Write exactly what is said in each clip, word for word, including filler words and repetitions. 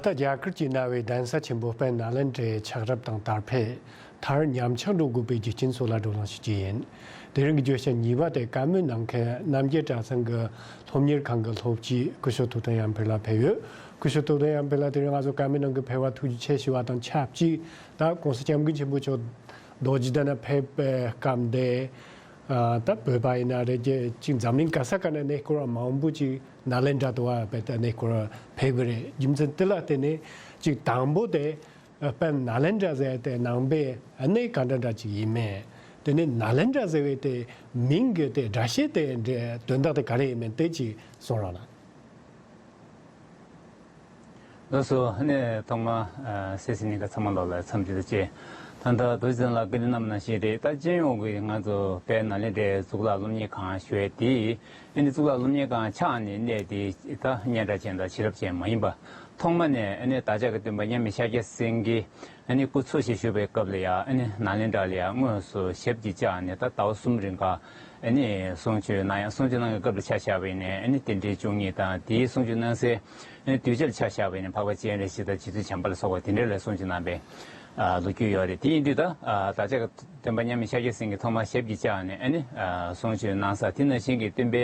ད་རྒྱ་གར་གྱི་གནའ་བོའི་གདན་ས་ཆེན་པོ་དཔལ་ནཱ་ལེནྡྲའི་ཆགས་རབས་དང་དར་འཕེལ། མཐར་ཉམས་ཆག་འགྲོ་དགོས་པའི་རྒྱུ་རྐྱེན་སོགས་ལ་བགྲོ་གླེང་ཞུ་རྒྱུ་ཡིན། དེ་རིང་གི་བརྗོད་བྱ་གཉིས་པ་དེ་བཀའ་མོལ་གནང་མཁན་རྣམ་རྒྱལ་གྲྭ་ཚང་གི་སློབ་གཉེར་ཁང་གི་སློབ་སྤྱི་སྐུ་ཞབས་ཐུབ་བསྟན་ཡར་འཕེལ་ལགས་ཕེབས་ཡོད། སྐུ་ཞབས་ཐུབ་བསྟན་ཡར་འཕེལ་ལགས་དེ་རིང་ང་ཚོ་བཀའ་མོལ་གནང་གི་ཕེབས་པ་ཐུགས་རྗེ་ཆེ་ཞུ་བ་དང་ཆབས་ཅིག་ད་༸གོང་ས་༸སྐྱབས་མགོན་ཆེན་པོ་མཆོག་རྡོ་རྗེ་གདན་ཕེབས་པའི་སྐབས་དེ། ཨ་ད་བོད་པ་ཡིན་ན་རེད། ཅིག་འཛམ་གླིང་ག་ས་ག་ནས་གནས་སྐོར་བ་མང་པོ་ཅིག་ནཱ་ལེནྡྲ་དུ་བ་བས་ད་གནས་སྐོར་བ་ཕེབས་གི་རེད། རྒྱུ་མཚན་དེ་ལ་བརྟེན་ནས་ཅིག་དང་པོ་དེ་དཔལ་ནཱ་ལེནྡྲ་ཟེར་དེ་ནང་པའི་གནས་ག་འདྲ་འདྲ་ཅིག་ཡིན་མིན། དེ་ནས་ནཱ་ལེནྡྲ་ཟེར་བའི་དེ་མིང་གི་དེ་སྒྲ་བཤད་དེ་འདྲ་དོན་དག་དེ་ག་རེ་ཡིན་མིན་དེ་ཅིག་གསུང་རོགས་གནང་། ལགས་སོ། ཨ་ནི་ཐོག་མ་ཨ་སེ་སི་ནི་ག་ཚང་མ་ལོག་ལ་འཚམས་འདྲི་དང་བཅས། ད་ལྟ་རྡོ་རྗེ་གདན་ལ་བཀའ་འདྲི་གནང་བ་ནང་བཞིན་རེད། ད་སྤྱི་ཡོངས་ཀྱི་ང་ཚོ་དཔལ་ནཱ་ལེནྡྲའི་གཙུག་ལག་སློབ་གཉེར་ཁང་ཞུ་ཡས་དེ་ཨ་ནི་གཙུག་ལག་སློབ་གཉེར་ཁང་ཆགས་ནས་གནས་དེ་ད་སྙན་གྲགས་ཅན་དང་བྱིན་རླབས་ཅན་མ་ཡིན་པ། ཐོག་མ་ནས་ཨ་ནི་བདག་ཅག་གི་སྟོན་པ་མཉམ་མེད་ཤཱཀྱ་སེང་གེ་ཨ་ནི་སྐུ་འཚོ་ཞིང་བཞུགས་པའི་སྐབས་ལ་ཡང་ཨ་ནི་ནཱ་ལེནྡྲ་ལ་ཡང་དངོས་སུ་ཞབས་ཀྱིས་བཅགས་ནས་ད་ཟླ་བ་གསུམ་རིང་ག་ཨ་ནི་གསུང་ཆོས་གནང་ཡང་། གསུང་ཆོས་གནང་གི་སྐབས་ལ་ཆ་བཞག་པ་ཡིན་ནའི་ཨ་ནི་རྟེན་འབྲེལ་བཅུ་གཉིས་དང་དེའི་གསུང་ཆོས་གནང་སའི་ཨ་ནི་དུས་ཆ་ལ་ཆ་བཞག་པ་ཡིན་ནའི་འཕགས་པ་སྤྱན་རས་གཟིགས་དང་རྗེ་བཙུན་བྱམས་པ་ལ་སོགས་པ་དེ་འདྲ་ལ་གསུང་ཆོས་གནང་པའི་ཨ་ལོ་རྒྱུས་ཡོད་རེད། དེ་ཡིན་དུས་ད་ཨ་བདག་ཅག་གི་སྟོན་པ་མཉམ་མེད་ཤཱཀྱ་སེང་གེ་ཐོག་མར་ཞབས་ཀྱིས་བཅགས་ནས་ཨ་ནི་ཨ་གསུང་ཆོས་གནང་ས་དེ་ནང་བཞིན་གྱི་སྟོན་པའི་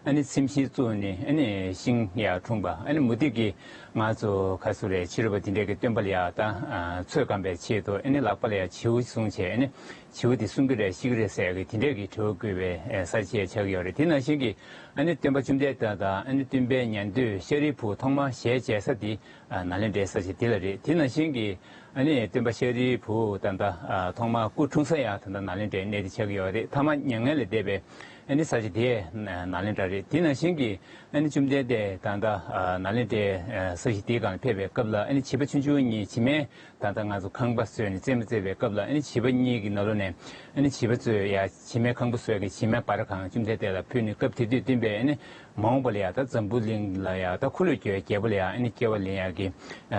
ཨ་ནི་ཚིམ་ཤིང་བཙུགས་ནས་ཨ་ནི་ཤིང་ཡར་འཁྲུངས་པ། ཨ་ནི་མུ་ཏིག་གི་ང་ཚོ་ག་སུ་རེད། ཕྱི་རོལ་པ་དེ་འདྲས་ཀྱི་སྟོན་པ་ལ་ཡང་ད་ཨ་ཚོད་བསྐམ་པའི་ཆེད་དུ་ཨ་ནི་ལག་པ་ལ་ཡང་བྱིའུ་བཟུང་བྱས་ཨ་ནི་བྱིའུ་དེ་སྲུང་གི་རེད་ཤི་གི་རེད་ཟེར་གི་དེ་འདྲས་ཀྱི་དྲི་བ་བཀོད་པའི་ཨ་ས་ཆ་ཆགས་ཀྱི་ཡོད་རེད། དེ་ནང་བཞིན་གྱི་ཨ་ནི་སྟོན་པ་བཅོམ་ལྡན་འདས་དང་ཨ་ནི་སྟོན་པའི་ཉན་ཐོས་ཤཱ་རིའི་བུ་ཐོག་མར་ཞལ་མཇལ་ས་དེ་ཨ་ནཱ་ལེནྡྲའི་ས་ཆ་དེ་ལ་རེད། དེ་ནང་བཞིན་གྱི་ཨ་ནི་སྟོན་པ་ཤཱ་རིའི་བུ་ད་ལྟ་ཨ་ཐོག་མར་སྐུ་འཁྲུངས་ས་ཡང་ད་ལྟ་ནཱ་ལེནྡྲའི་གནས་དེ་ཆགས་ཀྱི་ཡོད་རེད། ཐ་མ་མྱ་ངན་ལས་འདས་པའི་ཨ་ནི་ས་ཆ་དེ་ནཱ་ལེནྡྲ་རེད། དེ་ནང་བཞིན་གྱི་ཨ་ནི་བཅོམ་ལྡན་འདས་ད་ལྟ་ཨ་ནཱ་ལེནྡྲའི་ཨ་ས་གཞི་དེའི་སྒང་ལ་ཕེབས་པའི་སྐབས་ལ་ཨ་ནི་བྱིས་པ་ཆུང་ཆུང་གཉིས་བྱེ་མའི་ད་ལྟ་ང་ཚོ་ཁང་པ་བཟོས་ནས་རྩེད་མོ་རྩེ་བའི་སྐབས་ལ་ཨ་ནི་བྱིས་པ་གཉིས་ཀྱི་ནང་ལོགས་ནས་ཨ་ནི་བྱིས་པ་ཚོས་ཡ་བྱེ་མའི་ཁང་པ་བཟོས་ཀྱི་བྱེ་མའི་འབར་གང་བཅོམ་ལྡན་འདས་ལ་ཕུལ་ནས་སྐབས་དེ་དུས་སྟོན་པས་ཨ་ནི་མ་འོངས་པ་ལ་ཡ་ད་འཛམ་བུ་གླིང་ལ་ཡ་ད་འཁོར་ལོས་སྒྱུར་བའི་རྒྱལ་པོ་ལ་ཡ་ཨ་ནི་སྐྱེ་བ་ལེན་ཡག་གི་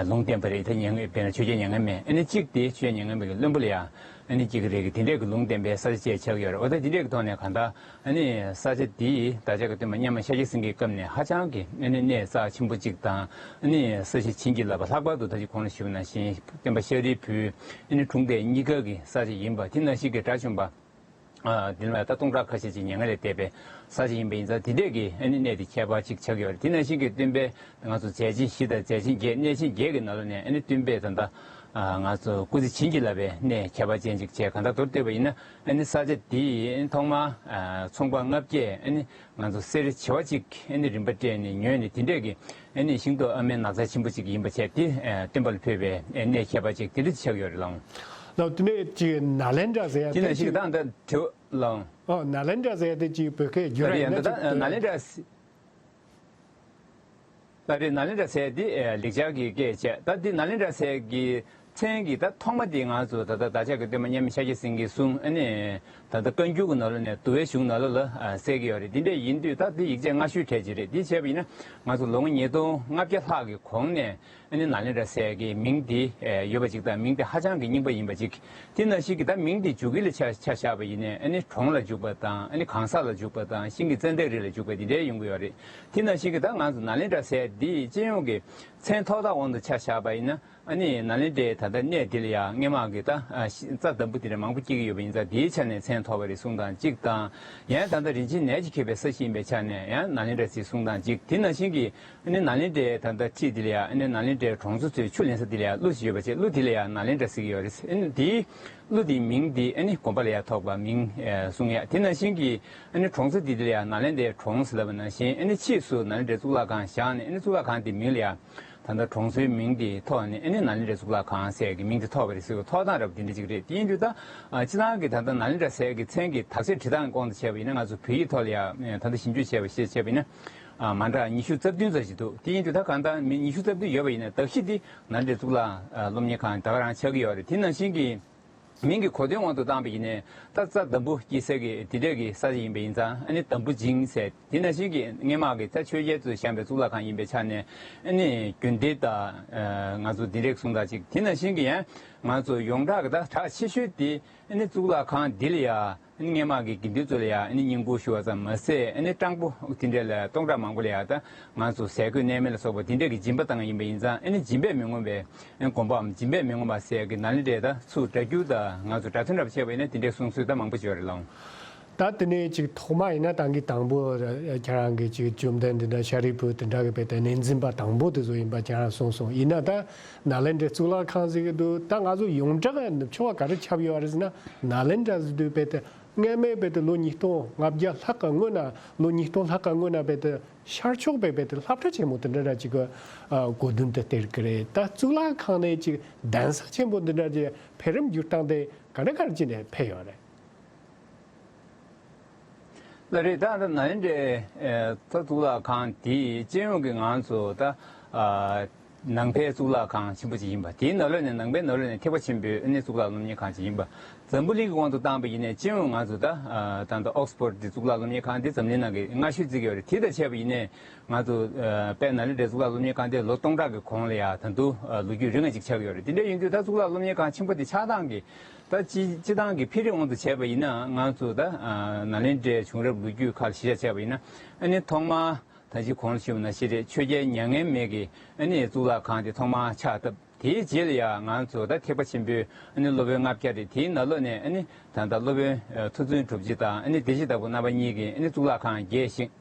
ལུང་བསྟན་པ་རེད། ད་མྱ་ངན་དཔེར་ན་ཆོས་རྒྱལ་མྱ་ངན་མེད་ཨ་ནི་གཅིག་དེ་ཆོས་རྒྱལ་མྱ་ངན་མེད་ཀྱི་བློན་པོ་ལ་ཡ་ཨ་ནི་གཅིག་གི་རེད་གི་དེ་འདྲས་ཀྱི་ལུང་བསྟན་པའི་ས་ཆ་བཅས་ཆགས་ཀྱི་ཡོད་རེད། འོ་ད་དེ་འདྲས་ཀྱི་ཐོག་ནས་གང་ལྟར་ཨ་ནི་ས་ཆ་འདི་བདག་ཅག་གི་སྟོན་པ་མཉམ་མེད་ཤཱཀྱ་སེང་གེའི་སྐབས་ནས་ཧ་ཅང་གི་ཨ་ནི་གནས་རྩ་ཆེན་པོ་གཅིག་དང་ཨ་ནི་ས་གཞི་བྱིན་གྱིས་བརླབས་པ། ལྷག་པར་དུ་ད་ཅི་གོང་ལ་ཞུས་པ་ནང་བཞིན་སྟོན་པ་ཤཱ་རིའི་བུའི་ཨ་ནི་འཁྲུངས་འདས་གཉིས་ཀ་གི་ས་ཆ་ཡིན་པ། དེ་ནང་བཞིན་གྱི་དགྲ་བཅོམ་པ་ཨ་འདི་ལ་ད་སྟོང་ཕྲག་ཁ་ཤས་ཅིག་མྱ་ངན་ལས་འདས་པའི་ས་ཆ་ཡིན་པ་ཡིན་ཙང་དེ་འདྲས་ཀྱི་ཨ་ནི་གནས་དེ་ཁྱད་པར་ཅིག་ཆགས་ཀྱི་ཡོད་རེད། དེ་ནང་བཞིན་གྱི་སྟོན་པའི་ང་ཚོ་མཛད་ཆེན་བཞི་དང་མཛད་ཆེན་བརྒྱད་གནས་ཆེན་བརྒྱད་ཀྱི་ནང་ལོགས་ནས་ཨ་ནི་སྟོན་པས་ད་ལྟ་ཨ་ང་ཚོ་སྐུ་ཚེ་བྱིན་གྱིས་བརླབས་པའི་གནས་ཁྱད་པར་ཅན་ཅིག་བྱས། གང་ལྟར་མདོར་བསྡུས་པ་ཡིན་ན་ཨ་ནི་ས་ཆ་འདི་ཨ་ནི་ཐོག་མར་ཨ་ཚོང་པ་ལྔ་བརྒྱས་ཨ་ནི་ང་ཚོ་གསེར་བྱེ་བ་གཅིག་ཨ་ནི་རིན་པ་སྤྲད་ནས་ཉོས་ནས་དེ་འདྲས་ཀྱི་ཨ་ནི་ཤིང་ཏོག་ཨ་མའི་ནགས་ཚལ་ཆེན་པོ་གཅིག་ཡིན་པ་བྱས། དེ་ཨ་སྟོན་པ་ལ་ཕུལ་བའི་ཨ་གནས་ཁྱད་པར་ཅིག་དེ་འདྲ་ཅིག་ཆགས་ཡོད་རེད་ལགས། ལགས། དེ་ནས་ཅིག་ནཱ་ལེནྡྲ་ཟེར་ཡ་དེ་ནས་ཅིག་ཅིག་ད་ད་དྲི་བ་ལགས། ཨོ་ནཱ་ལེནྡྲ་ཟེར་ཡ་དེ་ཅིག་བོད་སྐད་བསྒྱུར་ཡ་ཡིན་ན་ད་ཅིག་ནཱ་ལེནྡྲ་ཟེར། ད་རེས་ནཱ་ལེནྡྲ་ཟེར་འདི་ཨེ་ལེགས་སྦྱར་གྱི་སྐད་བྱས། ད་འདི་ནཱ་ལེནྡྲ་ཟེར་གྱི་མཚན་གྱི་ད་ཐོག་མ་འདི་ང་ཚོ་ད་ལྟ་བདག་ཅག་གི་སྟོན་པ་མཉམ་མེད་ཤཱཀྱ་སེང་གེའི་གསུང་ཨ་ནི་ད་ལྟ་བཀའ་འགྱུར་གྱི་ནང་ལོགས་ནས་འདུལ་བའི་གཞུང་ནང་ལོགས་ལ་ཨ་གསལ་གྱི་ཡོད་རེད། འདི་འདྲ་ཡིན་དུས་ད་འདི་ཡིག་ཆ་སྔ་ཤོས་གྲས་ཅིག་རེད། འདི་བྱས་པ་ཡིན་ན་ང་ཚོ་ལོ་ངོ་ཉིས་སྟོང་ལྔ་བརྒྱ་ལྷག་གི་གོང་ནས་ཨ་ནི་ནཱ་ལེནྡྲ་ཟེར་གྱི་མིང་འདི་ཨེ་ཡོད་པ་ཅིག་དང་མིང་འདི་ཧ་ཅང་གི་རྙིང་པ་ཡིན་པ་ཅིག་དེ་ནང་བཞིན་གྱི་ད་མིང་དེ་འཇུག་ཡུལ་ལ་ཆ་ཆ་བཞག་པ་ཡིན་ནའི་ཨ་ནི་གྲོང་ལ་འཇུག་པ་དང་ཨ་ནི་གང་ཟག་ལ་འཇུག་པ་དང་ཤིང་གི་ཙན་དན་རི་ལ་འཇུག་པ་འདི་འདྲའི་ཡོང་གི་ཡོད་རེད། དེ་ནང་བཞིན་གྱི་ད་ང་ཚོ་ནཱ་ལེནྡྲ་ཟེར་འདི་སྤྱི་ཡོངས་ཀྱི་མཚན་ཐོག་བདག་དབང་དུ་ཆ་བཞག་པ་ཡིན་ན་ཨ་ནི་ནཱ་ལེནྡྲའི་ད་ལྟ་གནས་འདི་ལ་ཡང་སྔས་མ་གི་ད་ཨ་ཤི་རྩ་འདམ་བུ་དེ་འདྲ་མང་པོ་སྐྱེ་གི་ཡོད་པ་ཡིན་ཙང་དེའི་ཆ་ནས་མཚན་ཐོགས་པ་རེད་གསུང་སྟངས་གཅིག་དང་། ཡང་ད་ལྟ་རིན་ཆེན་ནས་ཀྱིས་ཁེབས་པའི་ས་གཞི་ཡིན་པའི་ཆ་ནས་ཡང་ནཱ་ལེནྡྲ་ཟེར་གསུང་སྟངས་གཅིག་དེ་ནང་བཞིན་གྱི་ཨ་ནི་ནཱ་ལེནྡྲའི་ད་ལྟ་ཁྲི་འདི་ལ་ཡང་ཨ་ནི་ནཱ་ལེནྡྲའི་གྲོང་ཚོ་ཚོས་ཆུ་ལེན་ས་འདི་ལ་ཡང་ཀླུ་ཞིག་ཡོད་པ་བྱས། ཀླུ་འདི་ལ་ཡང་ནཱ་ལེནྡྲ་ཟེར་གྱི་ཡོད་རེད། ཨ་ནི་དེའི་ཀླུ་འདིའི་མིང་འདི་ཨ་ནི་དགོན་པ་ལ་ཡང་ཐོགས་པ་མིང་ཨེ་གསུང་ཡ། དེ་ནང་བཞིན་གྱི་ཨ་ནི་གྲོང་ཚོ་འདི་འདི་ལ་ཡང་ནཱ་ལེནྡྲའི་གྲོང་ཟེར་ལབ་པ་ནང་བཞིན་ཨ་ནི་ཕྱིས་སུ་ནཱ་ལེནྡྲའི་གཙུག་ལག་ཁང་བཞེངས་ནས་ཨ་ནི་གཙུག་ལག་ཁང་འདི་མིང་ལ་ཡང་ད་ལྟ་གྲོང་ཚོའི་མིང་འདི་ཐོགས་ནས་ཨ་ནི་ནཱ་ལེནྡྲའི་གཙུག་ལག་ཁང་ཟེར་གྱི་མིང་འདི་ཐོགས་པ་རེད་ཟེར་གྱི་ཐོགས་སྟངས་འདྲ་པོ་འདི་འདྲ་ཅིག་རེད། དེ་ཡིན་དུས་ད་ཨ་སྤྱིར་བཏང་གི་ད་ལྟ་ནཱ་ལེནྡྲ་ཟེར་གྱི་མཚན་གྱི་དག་ཆ་འབྲི་སྟངས་ཀྱི་དབང་དུ་བྱས་པ་ཡིན་ན་ང་ཚོ་བོད་ཡིག་ཐོག་ལ་ཡང་ད་ལྟ་ཞིབ་འཇུག་བྱས་པ་ཞིག་བྱས་པ་ཡིན་ན། ཨ་མ་འདྲ་ཉི་ཤུ་རྩ་བདུན་ཙམ་ཞིག་འདུག་དེ་ཡིན་དུས་ད་གང་ལྟར་མི་ཉི་ཤུ་རྩ་བདུན་ཡོད་པ་ཡིན་ན་གདགས་གཞི་འདི་ནཱ་ལེནྡྲའི་གཙུག་ལག་ཨ་སློབ་གཉེར་ཁང་ད་ག་རང་ཆགས་ཀྱི་ཡོད་རེད། དེ་ནང་བཞིན་གྱི་མིང་གི་གོ་དོན་དབང་དུ་བཏང་པ་ཡིན་ནའི་ད་རྩ་འདམ་བུ་སྐྱེ་ས་གི་དེ་འདྲས་ཀྱི་ས་ཆ་ཡིན་པ་ཡིན་ཙང་ཨ་ནི་འདམ་བུ་འཇིང་ཟེར། དེ་ནང་བཞིན་གྱི་སྔས་མ་གི་ད་ཆོས་རྒྱལ་ཚོས་བཞེངས་པའི་གཙུག་ལག་ཁང་ཡིན་པའི་ཆ་ནས་ཨ་ནི་དགོན་སྡེ་དང་ཨ་ང་ཚོ་དེ་འདྲས་གསུང་སྟངས་ཅིག་དེ་ནང་བཞིན་གྱི་ཡང་ང་ཚོ་ཡོངས་གྲགས་ཀྱི་ད་གྲགས་ཆེ་ཤོས་དེ་ཨ་ནི་གཙུག་ལག་ཁང་འདི་ལ་ཡ། ཨ་ནི་སྔས་མ་གི་དགེ་འདུན་ཚོ་ལ་ཡང་ཨ་ནི་བསྙེན་བཀུར་ཞུ་བ་ཙམ་མ་ཟད། ཨ་ནི་སྤྲང་པོ་དེ་འདྲ་ལ་སྟོང་ཕྲག་མང་པོ་ལ་ཡང་ད་ང་ཚོ་ཟས་གོས་གནས་མལ་ལ་སོགས་པ་དེ་འདྲ་གི་སྦྱིན་པ་བཏང་ཡིན་པ་ཡིན་ཙང་། ཨ་ནི་སྦྱིན་པས་མི་ངོམས་པའི་ཨ་ནི་སྒོམ་པའམ་སྦྱིན་པས་མི་ངོམས་པ་ཟེར་གི་ནཱ་ལེནྡྲའི་ད་ཚུར་སྒྲ་བསྒྱུར་དང་ང་ཚོ་སྒྲ་ཐོན་འདྲ་པོ་བྱས་པ་ཡིན་ན་དེ་འདྲའི་གསུང་སྲོལ་ད་མང་པོ་ཅིག་ཡོད་རེད་ལགས། ད་དེ་ནས་ཅིག་ཐོག་མ་ཡིན་ན་ད་གིན་དང་པོ་ཁྱེད་རང་གིས་ཅིག་བཅོམ་ལྡན་འདི་འདྲ་ཤཱ་རིའི་བུ་དེ་འདྲ་གི་དཔེ་དེ་གནས་འཛིན་པ་དང་པོ་དེ་ཚོ་ཡིན་པ་ཁྱེད་རང་གསུངས་སོང་། ཡིན་ན་ད་ནཱ་ལེནྡྲའི་གཙུག་ལག་ཁང་ཟེར་གི་འདུག་ད་ང་ཚོ་ཡོངས་གྲགས་ནུབ་ཕྱོགས་པ་ག་རེ་ཁྱབ་ཡོད་རེད་ཟེར་ན། ནཱ་ལེནྡྲ་ཟེར་དུས་དཔེ་དེ་སྔ་མའི་དཔེ་དེ་ལོ་ཉིས་སྟོང་ལྔ་བརྒྱ་ལྷག་གི་སྔོན་ན། ལོ་ཉིས་སྟོང་ལྷག་གི་སྔོན་ན་དཔེ་དེ་ཤར་ཕྱོགས་པའི་དཔེ་དེ་སློབ་གྲྭ་ཆེན་མོ་དེ་འདྲ་འདྲ་ཅིག་གི་ཨ་གོ་དོན་དེ་སྟེར་གི་རེད། ད་གཙུག་ལག་ཁང་ནས་ཅིག་གདན་ས་ཆེན་པོ་འདི་འདྲ་ཅིག་འཕེལ་རིམ་བསྒྱུར་སྟངས་དེ་ག་འདྲ་ག་འདྲ་ཅིག་ནས་འཕེལ་ཡོད་རེད། ལགས་རེད། ད་ལྟ་ནཱ་ལེནྡྲའི་ཨེ་ད་གཙུག་ལག་ཁང་དེ་སྤྱི་ཡོངས་ཀྱི་ང་ཚོ་ད་ཨ་ནང་པའི་གཙུག་ལག་ཁང་ཆེན་པོ་ཅིག་ཡིན་པ། དེའི་ནང་ལོགས་ནས་ནང་པའི་ནང་ལོགས་ནས་ཐེག་པ་ཆེན་པོའི་ཨ་ནི་གཙུག་ལག་སློབ་གཉེར་ཁང་ཅིག་ཡིན་པ། འཛམ་བུ་གླིང་གི་དབང་དུ་བཏང་པ་ཡིན་ནའི་སྤྱི་ཡོངས་ང་ཚོ་ད་ཨ་ད་ལྟ་ཨོག་སི་ཕོར་ཌི་གཙུག་ལག་སློབ་གཉེར་ཁང་དེ་འཛམ་གླིང་ནང་གི་སྔ་ཤོས་བརྩི་གི་ཡོད་རེད། དེ་དང་བྱས་པ་ཡིན་ནའི་ང་ཚོ་ཨ་དཔལ་ནཱ་ལེནྡྲའི་གཙུག་ལག་སློབ་གཉེར་ཁང་དེ་ལོ་སྟོང་ཕྲག་གི་གོང་ལ་ཡ་ད་དུང་ཨ་ལོ་རྒྱུས་རིང་ང་ཅིག་ཆགས་ཀྱི་ཡོད་རེད། དེ་འདྲ་ཡིན་དུས་ད་གཙུག་ལག་སློབ་གཉེར་ཁང་ཆེན་པོ་དེ་ཆགས་སྟངས་ཀྱི་ད་སྤྱི་སྤྱི་བཏང་གི་འཕེལ་རིམ་དབང་དུ་བྱས་པ་ཡིན་ན། ང་ཚོ་ད་ཨ་ནཱ་ལེནྡྲའི་བྱུང་རབས་ལོ་རྒྱུས་ཁག་ལ་གཞི་བཞག་བྱས་པ་ཡིན་ན། ཨ་ནི་ཐོག་མར་ད་ཅི་གོང་ལ་ཞུས་པ་ནང་བཞིན་རེད། ཆོས་རྒྱལ་མྱ་ངན་མེད་ཀྱི་ཨ་ནི་གཙུག་ལག་ཁང་དེ་ཐོག་མར་ཕྱག་བཏབ། དེའི་རྗེས་ལ་ཡང་ང་ཚོ་ད་ཐེག་པ་ཆེན་པོའི་ཨ་ནི་སློབ་དཔོན་ལྔ་བརྒྱ་རེད། དེའི་ནང་ལོགས་ནས་ཨ་ནི་ད་ལྟ་སློབ་དཔོན་ཨ་མཐོ་བཙུན་གྲུབ་རྗེ་དང་ཨ་ནི་བདེ་བྱེད་བདག་པོ་རྣམ་པ་གཉིས་ཀྱིས་ཨ་ནི་གཙུག་ལག་ཁང་རྒྱས་ཤིང་།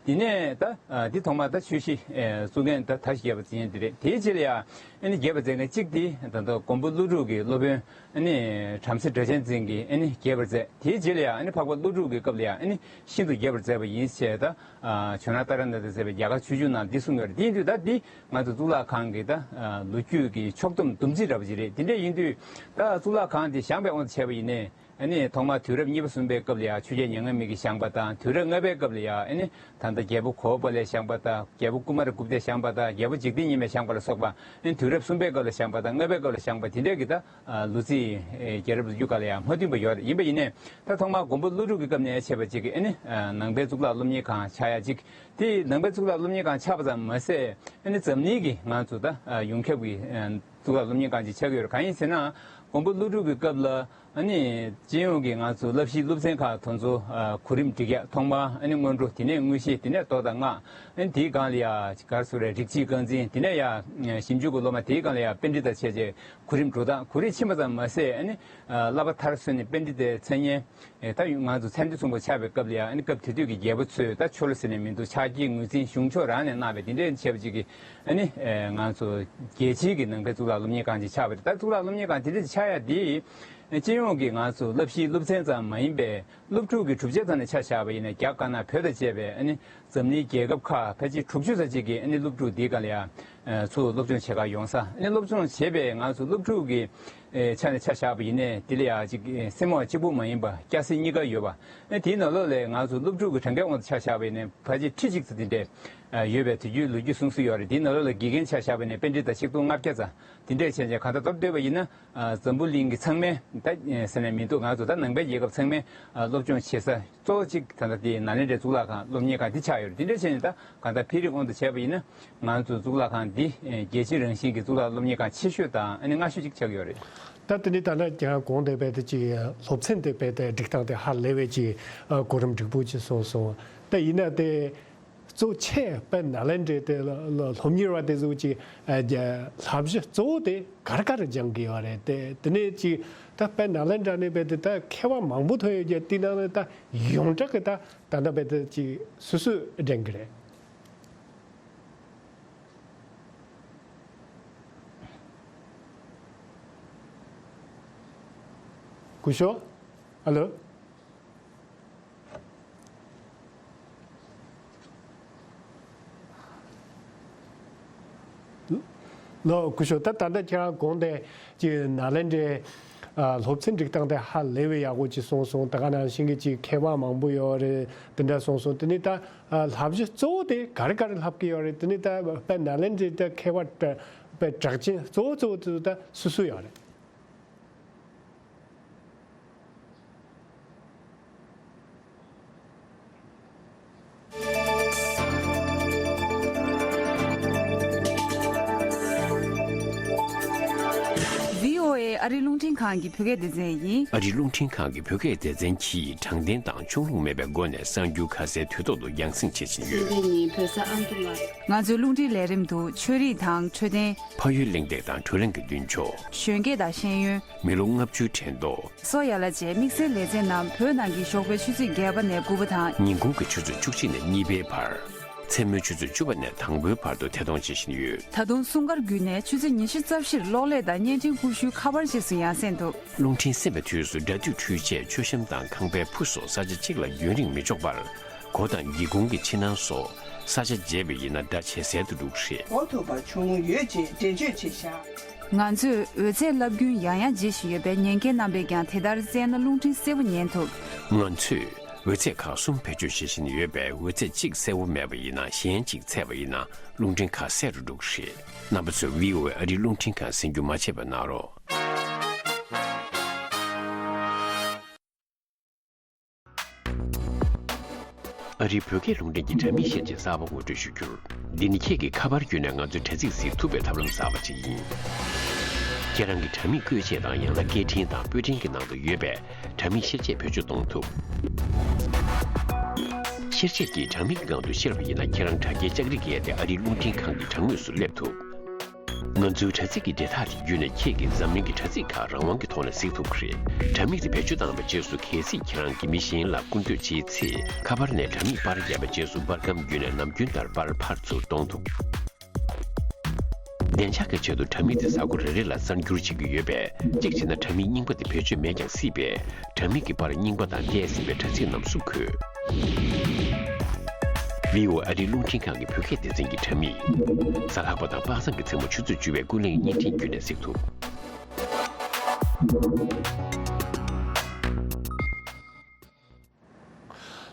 དེ་ནས་ད་ཨ་འདི་ཐོག་མ་ད་ཆོས་གཞི་ཨེ་བཙུགས་མཁན་ད་ད་ཞིག་རྒྱལ་བ་བྱེད་མཁན་དེ་རེད། དེའི་རྗེས་ལ་ཡང་ཨ་ནི་རྒྱས་པར་མཛད་མཁན་གཅིག་དེ་ད་ལྟ་མགོན་པོ་ཀླུ་སྒྲུབ་ཀྱི་སློབ་དཔོན་ཨ་ནི་བྲམ་ཟེ་སྒྲ་གཅན་འཛིན་གྱིས་ཨ་ནི་རྒྱས་པར་མཛད། དེའི་རྗེས་ལ་ཡང་ཨ་ནི་འཕགས་པ་ཀླུ་སྒྲུབ་ཀྱི་སྐབས་ལ་ཡང་ཨ་ནི་ཤིན་ཏུ་རྒྱས་པར་མཛད་པ་ཡིན་ཞེས། ད་ཨ་ཇོ་ནང་ཏཱ་ར་ནཱ་ཐ་ཟེར་བའི་རྒྱ་གར་ཆོས་འབྱུང་ནང་འདི་གསུངས་ཡོད་རེད། དེ་ཡིན་དུས་ད་འདི་ང་ཚོ་གཙུག་ལག་ཁང་གི་ད་ཨ་ལོ་རྒྱུས་ཀྱི་ཕྱོགས་བསྡོམས་བསྡོམས་རྩིས་འདྲ་པོ་ཅིག་རེད། དེ་འདྲ་ཡིན་དུས་ད་གཙུག་ལག་ཁང་འདི་བཞེངས་པའི་དབང་དུ་བྱས་པ་ཡིན་ནའི། ཨ་ནི་ཐོག་མར་དུས་རབས་གཉིས་པ་གསུམ་པའི་སྐབས་ལ་ཡང་ཆོས་རྒྱལ་མྱ་ངན་མེད་ཀྱིས་བཞེངས་པ་དང་། དུས་རབས་ལྔ་པའི་སྐབས་ལ་ཡང་ཨ་ནི་ད་ལྟ་རྒྱལ་པོ་གོ་པ་ལས་བཞེངས་པ་དང་། རྒྱལ་པོ་ཀུ་མ་ར་གུབ་ཏས་བཞེངས་པ་དང་། རྒྱལ་པོ་འཇིག་རྟེན་གཉིས་མས་བཞེངས་པ་ལ་སོགས་པ། ཨ་ནི་དུས་རབས་གསུམ་པའི་སྐབས་ལ་བཞེངས་པ་དང་། ལྔ་པའི་སྐབས་ལ་བཞེངས་པ་དེ་འདྲས་ཀྱི་ད་ལོ་རྩིས་རྒྱལ་རབས་ལོ་རྒྱུས་སྒང་ལ་ཡང་མ་མཐུན་པ་ཡོད་རེད། ཡིན་པ་ཡིན་ནའི་ད་ཐོག་མར་མགོན་པོ་ཀླུ་སྒྲུབ་ཀྱི་སྐབས་ནས་བྱས་པ་ཅིག་གིས་ཨ་ནི་ནང་པའི་གཙུག་ལག་སློབ་གཉེར་ཁང་ཆགས་ཡ་ཅིག་དེ་ནང་པའི་གཙུག་ལག་སློབ་གཉེར་ཁང་ཆགས་པ་ཙམ་མ་ཟད། ཨ་ནི་འཛམ་གླིང་གི་ང་ཚོ་ད་ཡོངས་ཁྱབ་ཀྱི་གཙུག་ལག་སློབ་གཉེར་ཁང་ཅིག་ཆགས་ཀྱི་ཡོད་རེད། གང་ཡིན་ཟེར་ན། མགོན་པོ་ཀླུ་སྒྲུབ་ཀྱི་སྐབས་ལ་ཨ་ནི་སྤྱི་ཡོངས་ཀྱི་ང་ཚོ་བསླབ་གཞིའི་སློབ་ཚན་ཁག་དེ་ཚོ་གོ་རིམ་སྒྲིག་ཡ། ཐོག་མར་ཨ་ནི་སྔོན་འགྲོ། དེ་ནས་དངོས་གཞི། དེ་ནས་མདོ་དང་སྔགས། ཨ་ནི་དེའི་སྒང་ལ་ཡ་ག་རེ་ཟེར་རེད། རིགས་གཅིག་རྐང་འཛིན། དེ་ནས་ཡ་ཞིབ་འཇུག་གི་སློབ་མ། དེའི་སྒང་ལ་ཡ་པཎྜི་ཏ་བྱས་བྱས་གོ་རིམ་འགྲོ་སྟངས། གོ་རིམ་ཕྱིན་པ་ཙམ་མ་ཟད། ཨ་ནི་བསླབ་པ་མཐར་སོན་ནས་པཎྜི་ཏའི་མཚན་སྙན། ཨེ་ད་ང་ཚོ་མཚན་བསྡུས་གསུམ་པ་ཆགས་པའི་སྐབས་ལ་ཡང་ཨ་ནི་སྐབས་དེ་དུས་ཀྱི་རྒྱལ་པོ་ཚོས་ད་ཆོ་ལོ་ཟེར་ནས་མི་འདུག་ཕྱག་བགྱིས་ངོས་འཛིན་གཞུང་ཆོས་རང་ནས་གནང་བའི་དེ་འདྲའི་བྱས་པ་ཅིག་གིས་ཨ་ནི་ཨེ་ང་ཚོ་རྒྱལ་སྤྱིའི་གི་ནང་པའི་གཙུག་ལག་སློབ་གཉེར་ཁང་ཅིག་ཆགས་པ་རེད། ད་གཙུག་ལག་སློབ་གཉེར་ཁང་དེ་འདྲ་ཅིག་ཆགས་ཡ་དེ་སྤྱི་ཡོངས་ཀྱི་ང་ཚོ་བསླབ་གཞིའི་སློབ་ཚན་ཙམ་མ་ཡིན་པའི་སློབ་ཕྲུག་གི་གྲུབ་ཆ་ཐོག་ནས་ཆ་བཞག་པ་ཡིན་ན། རྒྱ་དཀར་ནག་བོད་དང་བཅས་པའི་ཨ་ནི་འཛམ་གླིང་རྒྱལ་ཁབ་ཁག་ཕལ་ཆེར་དྲུག་ཅུ་ཙམ་ཅིག་གིས་ཨ་ནི་སློབ་ཕྲུག་འདིའི་སྒང་ལ་ཡང་ཚུར་སློབ་སྦྱོང་བྱེད་གར་ཡོང་ས། ཨ་ནི་སློབ་སྦྱོང་བྱེད་པའི་ང་ཚོ་སློབ་ཕྲུག་གི་ཨེ་ཆ་ནས་ཆ་བཞག་པ་ཡིན་ནའི། དེ་ལ་ཡང་ཅིག་ཨེ་སེམས་དབང་གཅིག་པུ་མ་ཡིན་པ་སྐྱ་སེར་གཉིས་ཀ་ཡོད་པ། ཨེ་དེའི་ནང་ལོགས་ལ་ང་ཚོ་སློབ་ཕྲུག་གི་གྲངས་ཀའི་དབང་དུ་ཆ་བཞག་པ་ཡིན་ནའི་ཕལ་ཆེར་ཁྲི་གཅིག་ཙམ་དེ་འདྲས་ཨ་ཡོད་པའི་དུས་རྒྱུན་ལོ་རྒྱུས་གསུང་སྲོལ་ཡོད་རེད། དེའི་ནང་ལོགས་ལ་དགེ་རྒན་ཆ་བཞག་པ་ཡིན་ནའི་པཎྜི་ཏ་ཆིག་སྟོང་ལྔ་བརྒྱ་ཙམ་དེ་འདྲས་བྱས་ནས་གང་ལྟར་མདོར་བསྡུས་པ་ཡིན་ན། ཨ་འཛམ་བུ་གླིང་གི་ཚང་མས་ད་ཟེར་ནས་མི་འདུག་ང་ཚོ་ད་ནང་པའི་རྒྱལ་ཁབ་ཚང་མས་ཨ་སློབ་སྦྱོང་བྱེད་ས་གཙོ་བོ་གཅིག་ད་ལྟ་དེ་ནཱ་ལེནྡྲའི་གཙུག་ལག་ཁང་སློབ་གཉེར་ཁང་འདི་ཆགས་ཡོད་རེད། དེ་འདྲ་བྱས་ནས་ད་གང་ལྟར་འཕེལ་རིམ་དབང་དུ་བྱས་པ་ཡིན་ན། ང་ཚོ་གཙུག་ལག་ཁང་འདི་ཨེ་རྒྱལ་སྤྱི་རང་བཞིན་གྱི་གཙུག་ལག་སློབ་གཉེར་ཁང་ཆེ་ཤོས་དང་ཨ་ནི་སྔ་ཤོས་ཅིག་ཆགས་ཡོད་རེད། ད་དེ་ནི་ད་ནི་ཁྱེད་རང་གོང་དེ་བས་དེ་ཅིག་སློབ་ཚན་དེ་བས་དེ་སྒྲིག་སྟངས་དེ་ཧ་ལས་པའི་ཅིག་ཨ་གོ་རིམ་སྒྲིག་པོ་ཅིག་སོང་སོང་། ད་ཡིན་ན་དེ་གཙོ་ཆེ་དཔེ་ནཱ་ལེནྡྲའི་དེ་ལ་ལ་སློབ་གཉེར་བ་དེ་ཚོ་ཅིག་ཨ་རྒྱ་བསླབ་གཞི་གཙོ་བོ་དེ་ག་རེ་ག་རེ་སྦྱང་གི་ཡོད་རེད། དེ་དེ་ནས་ཅིག་ད་དཔེ་ནཱ་ལེནྡྲ་ནས་དཔེ་དེ་ད་མཁས་པ་མང་པོ་ཐོན་ཡོད་ཀྱི། དེ་ནང་ནས་ད་ཡོངས་གྲགས་ཀྱི་ད་ད་ལྟ་དཔེ་དེ་ཅིག་སུ་སུས་སྦྱང་གི་རེད། སྐུ་ཞབས། ཨ་ལོ། ལོ། སྐུ་ཞབས། ད་ད་ལྟ་ཁྱེད་རང་གོང་དེ་ཅིག་ནཱ་ལེནྡྲའི་ཨ་སློབ་ཚན་སྒྲིག་སྟངས་དེ་ཧ་ལས་པའི་ཡག་པོ་ཅིག་སོང་སོང་། ད་ག་ནང་བཞིན་གྱི་ཅིག་མཁས་པ་མང་པོ་ཡོད་རེད། དེ་འདྲ་སོང་སོང་། དེ་ནི་ད་ཨ་བསླབ་གཞི་གཙོ་བོ་དེ་ག་རེ་ག་རེ་བསླབ་ཀྱི་ཡོད་རེད། དེ་ནི་ད་དཔེ་ནཱ་ལེནྡྲའི་ད་མཁས་པ་དཔེ་གྲགས་ཅན་གཙོ་བོ་གཙོ་བོ་དེ་ཚོ་ད་སུ་སུ་ཡོད་རེད། བྷི་ཨོ་ཨེ་ ཨ་རིའི་རླུང་འཕྲིན་ཁང་གི་བོད་སྐད་སྡེ་ཚན་ཡིན། ཨ་རིའི་རླུང་འཕྲིན་ཁང་གི་བོད་སྐད་སྡེ་ཚན་གྱིས་དྲང་བདེན་དང་ཕྱོགས་ལྷུང་མེད་པའི་སྒོ་ནས་གསར་འགྱུར་ཁ་གསལ་དུས་ཐོག་ཏུ་རྒྱང་སྲིང་བྱེད་བཞིན་ཡོད། སྲིད་འཛིན་ནི་བོད་ས་ཨ་མདོ་ལ། ང་ཚོའི་རླུང་འཕྲིན་ལས་རིམ་དུ་ཆོས་རིག་དང་འཕྲོད་བསྟེན། ཕ་ཡུལ་གླེང་སྟེགས་དང་བགྲོ་གླེང་གི་མདུན་ཕྱོགས། གཞོན་སྐྱེས་དང་ཤེས་ཡོན། མི་ལོ་ལྔ་བཅུའི་དྲན་ཐོ། སོགས་ཡན་ལག་བཅས་དམིགས་བསལ་ལེ་ཚན་རྣམས་བོད་ནང་གི་ཞོགས་པའི་ཆུ་ཚོད་བརྒྱད་པ་ནས་དགུ་པ་དང་། ཉིན་གུང་གི་ཆུ་ཚོད་བཅུ་གཅིག་ནས་གཉིས་པའི་བར། མཚན་མོའི་ཆུ་ཚོད་བཅུ་པ་ནས་དང་པོའི་བར་དུ་ཐད་གཏོང་བྱེད་བཞིན་ཡོད། ད་དུང་སྲུང་སྐར་བརྒྱུད་ནས་ཆུ་ཚོད་ཉི་ཤུ་རྩ་བཞིར་གློག་ཀླད་དང་བརྙན་འཕྲིན་ཀུ་ཤུའི་ཁ་པར་རྗེས་སུ་ཡང་སེམས་ཐུབ། རླུང་འཕྲིན་གསན་པའི་དུས་སུ་སྒྲ་སྡུད་འཕྲུལ་ཆས། མཆོད་བཤམས་དང་ཁང་པའི་ཕུ་སོགས་ས་ཆ་གཅིག་ལ་རྒྱུན་རིང་མི་འཇོག་པར། སྒོ་དང་སྒེའུ་ཁུང་གི་ཕྱི་ནང་སོགས་ས་ཆ་བརྗེ་བ་ཡིན་ན་སྒྲ་ཇེ་གསལ་དུ་འགྲོ་གི་རེད། གོ་ཐུབ་པ་བྱུང་ཡོད་ཅེས་འགྲེལ་བརྗོད་བྱས་བཞག། ང་ཚོས་འོད་རྫས་བསླབ་རྒྱུན་ཡང་ཡང་བརྗེ་བཞིན་ཡོད་པས། ཉན་མཁན་རྣམ་པས་ཀྱང་དེ་ལྟར་བཙལ་ན་རླུང་འཕྲིན་གསལ་པོ་ཉན་ཐུབ། ང་ཚོས་འོད་རྫས་ཁག་གསུམ་བེད་སྤྱོད་བྱེད་བཞིན་ཡོད་པས། འོད་རྫས་གཅིག་གསལ་པོ་མེད་པ་ཡིན་ན་གཞན་གཅིག་ཚད་པ་ཡིན་ན་རླུང་འཕྲིན་ཁ་གསལ་རུ་འགྲོ་གི་རེད། རྣམ་པ་ཚོས་བྷི་ཨོ་ཨེ་ཨ་རིའི་རླུང་འཕྲིན་ཁང་གསན་རྒྱུ་མ་བརྗེད་པ་གནང་རོགས། ཨ་རིའི་བོད་སྐད་རླུང་འཕྲིན་གྱི་དྲ་མིག་བཤེར་ཆས་གསར་པ་ངོ་སྤྲོད་ཞུ་རྒྱུར། འདི་ནི་ཁྱེད་ཀྱིས་ཁ་པར་བརྒྱུད་ནས་ང་ཚོའི་དྲ་ཚིགས་གཟིགས་ཐུབ་པའི་ཐབས་ལམ་གསར་པ་ཅིག་ཡིན། ཁྱེད་རང་གི་དྲ་མིག་བཀོལ་ཆས་དང་ཡང་ན་སྐད་འཕྲིན་དང་པོད་འཕྲིན་གྱི་ནང་དུ་ཡོད་པའི་དྲ་མིག་བཤེར་ཆས་བེད་སྤྱོད་གཏོང་ཐུབ། བཤེར་ཆས་ཀྱིས་དྲ་མིག་གི་སྒང་དུ་བཤེར་བ་ཡིན་ན། ཁྱེད་རང་དྲ་རྒྱའི་ལྕགས་རིགས་བརྒལ་ཏེ་ཨ་རིའི་རླུང་འཕྲིན་ཁང་གི་དྲ་ངོས་སུ་སླེབས་ཐུབ། ང་ཚོའི་དྲ་ཚིགས་ཀྱི་འབྲེལ་ཐག་དེ་བརྒྱུད་ནས་ཁྱེད་ཀྱིས་འཛམ་གླིང་གི་དྲ་ཚིགས་ཁག་རང་དབང་གི་ཐོག་ནས་གཟིགས་ཐུབ་ཀྱི་རེད། དྲ་མིག་དེ་བེད་སྤྱོད་བཏང་བའི་རྗེས་སུ། གལ་སྲིད་ཁྱེད་རང་གིས་མི་གཞན་ལ་སྐུར་འདེབས་བྱེད་ཚེ། ཁ་པར་ནས་དྲ་མིག་པར་བརྒྱབ་པའི་རྗེས་སུ་པར་སྒམ་བརྒྱུད་ནས་ནམ་རྒྱུན་ལྟར་པར་ཕར་ཚུར་གཏོང་ཐུབ། བདེ་འཇགས་ཀྱི་ཆེད་དུ་དྲ་མིག་དེ་གཟའ་འཁོར་རེ་རེ་ལ་གསར་འགྱུར་བྱེད་ཀྱི་ཡོད་པས། གཅིག་བྱས་ན་དྲ་མིག་རྙིང་པ་དེ་བེད་སྤྱོད་མེད་ཀྱང་སྲིད་པས། དྲ་མིག་གི་པར་རྙིང་པ་དང་བལྟས་ཟིན་པའི་དྲ་ཚིགས་རྣམས་སུ་འཁོད། བྷི་ཨོ་ཨེ་ཨ་རིའི་རླུང་འཕྲིན་ཁང་གི་བོད་སྐད་སྡེ་ཚན་གྱི་དྲ་མིག་གཟའ་ལྷག་པ་དང་དཔག་བསམ་གྱི་མཚན་མོ་ཆུ་ཚོད་བཅུ་པའི་ཀུན་གླེང་བརྙན་འཕྲིན་བརྒྱུད་ནས་གཟིགས་ཐུབ།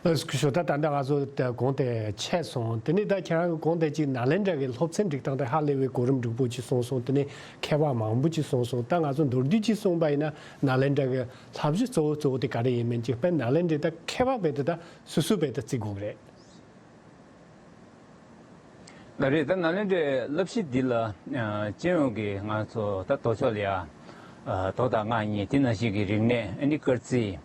ལགས་སོ། སྐུ་ཞབས། ད་ད་ལྟ་ང་ཚོ་ད་གོང་དེ་ཆད་སོང་། དེ་ནས་ད་ཁྱེད་རང་གིས་གོང་དེ་ཅིག་ནཱ་ལེནྡྲ་གི་སློབ་ཚན་སྒྲིག་སྟངས་དེ་ཧ་ལས་པའི་གོ་རིམ་འདྲ་པོ་ཅིག་སོང་སོང་། དེ་ནས་མཁས་པ་མང་པོ་ཅིག་སོང་སོང་། ད་ང་ཚོ་མདོར་བསྡུས་ཅིག་གསུངས་པ་ཡིན་ན། ནཱ་ལེནྡྲ་གི་བསླབ་གཞི་གཙོ་བོ་གཙོ་བོ་དེ་ག་རེ་ཡིན་མིན་ཅིག་དཔེར་ན་ནཱ་ལེནྡྲའི་ད་མཁས་པ་རྦད་དེ་ད་སུ་སུ་རྦད་དེ་བརྩི་དགོས་ཀྱི་རེད། ལགས་རེད། ད་ནཱ་ལེནྡྲའི་བསླབ་གཞི་འདི་ལ་ཨ་སྤྱི་ཡོངས་ཀྱི་ང་ཚོ་ད་ལྡོག་ཕྱོགས་ལ་ཡ་ཨ་མདོ་དང་སྔགས་གཉིས། དེ་ནང་བཞིན་གྱི་རིག་གནས། ཨ་ནི་སྐར་རྩིས།